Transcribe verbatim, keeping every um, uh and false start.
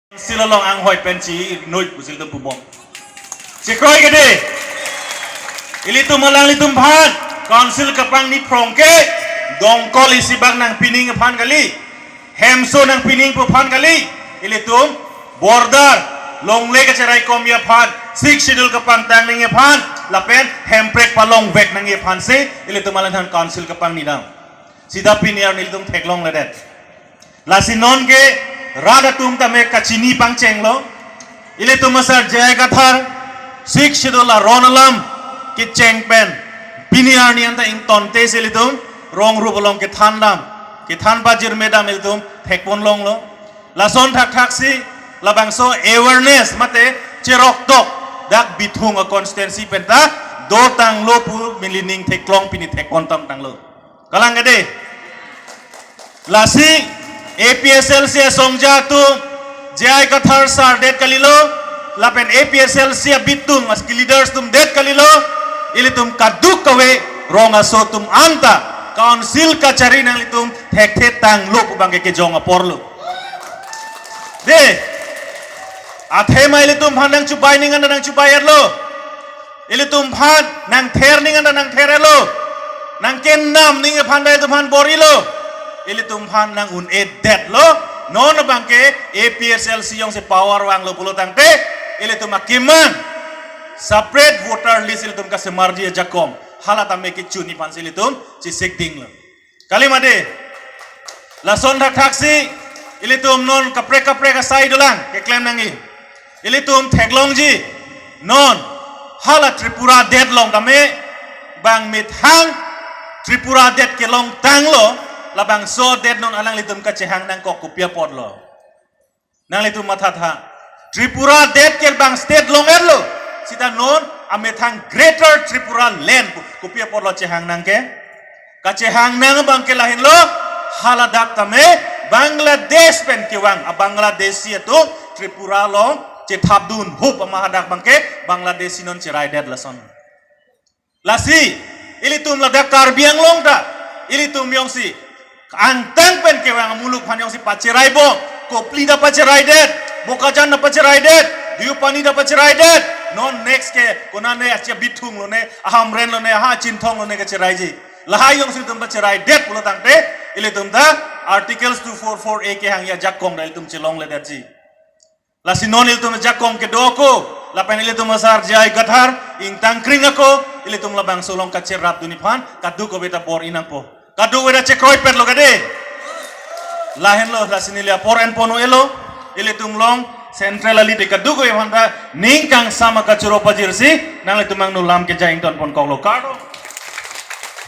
Council along anghoi pen chi noi pusi ilitum pubom. Chekroi kede. Ilitum alanglitum aphan Council kapangni phrong ke Dongkol isi bak nangpining aphan kali. Hemso nangpining pu aphan kali. Ilitum border longle kacherai komji aphan, Sixth Schedule kapangtang nangji aphan, lapen hemprek palongvek nangji aphan si ilitum alanglitum aphan Council kapangni dam. Sita pini arni ilitum theklongledet. Lasi non ke rat atum tame kachini pangchenglo. Ilitum asar J I Kathar, Sixth Schedule aron alam kecheng pen pini arni anta ingtonte si ilitum rong rup along kethan dam, kethan pajirme dam ilitum thekpon longlo. Lason thakthak si labangso awareness mate cheroktok dak Bithung a constituency penta dotanglo pu neli ning theklong pini thekpon tamtanglo. Kalang kede. Lasi A P H L C asongja atum J I Kathar sar det kalilo, lapen A P H L C abitung as leaders atum det kalilo, ilitum kadokave rong aso atum anta Council kachari nanglitum thekthe tanglo pu abangke kejong aporlo. De, athema ilitum aphan nangchubai ning anta nangchubai-etlo. Ilitum aphan nangther ning anta nangther-etlo. Nangkenam ning aphan ta ilitum aphan bor-ilo. Ilitum aphan nang-un-edetlo. Non abangke A P H L C jongsi power vanglo pulo tangte, ilitum akemang separate voter list ilitum kasemarji ajakong. Hala tame kechun aphan si ilitum chesik dinglo. Kali mate. Lason thakthak si ilitum non kaprek kaprek asai dolang keklem nangji. Ilitum theklongji non hala Tripura adet along tame bang methang Tripura adet kelongtanglo, labangso adet non alanglitum kachehang nangkok kopi apotlo. Nanglitum mathatha. Tripura adet ke bang state long-etlo. Sita non amethang Greater Tripura Land pu kopi apotlo chehang nang ke. Kachehang nang abangke lahenlo, haladak tame Bangladesh pen kevang a Bangladeshi atum Tripura along chethapdun hup ama hadak abangke Bangladeshi non cheraidet lason. Lasi, ilitum ladak Karbi Anglong ta, ilitum jongsi angtang pen kevang amuluk aphan jongsi pacherai bom, Kopili ta pacheraidet, Bokajan ta pacheraidet, Deopani ta pacheraidet, non next ke konane achi Bithung lone, Hamren lone, ha Chinthong lone kacheraiji. Lahai jongsi ilitum pacheraidet pulo tangte, ilitum ta Articles two four four A kehangji ajakong ta ilitum chelongledetji. Lasi non ilitum ajakong kedo ako, lapen ilitum asar J I Kathar ingtangkring ako, ilitum labangso along kacherapdun aphan kadokave ta bor-i nangpo. Kadokave ta chekroipetlo kade. Lahenlo, lasi neli apor enpon-elo, ilitum along central alide kadokave aphanta ning kangsam akachoro pajirsi nanglitum angno lam keja ingtonponkoklo. Kardom.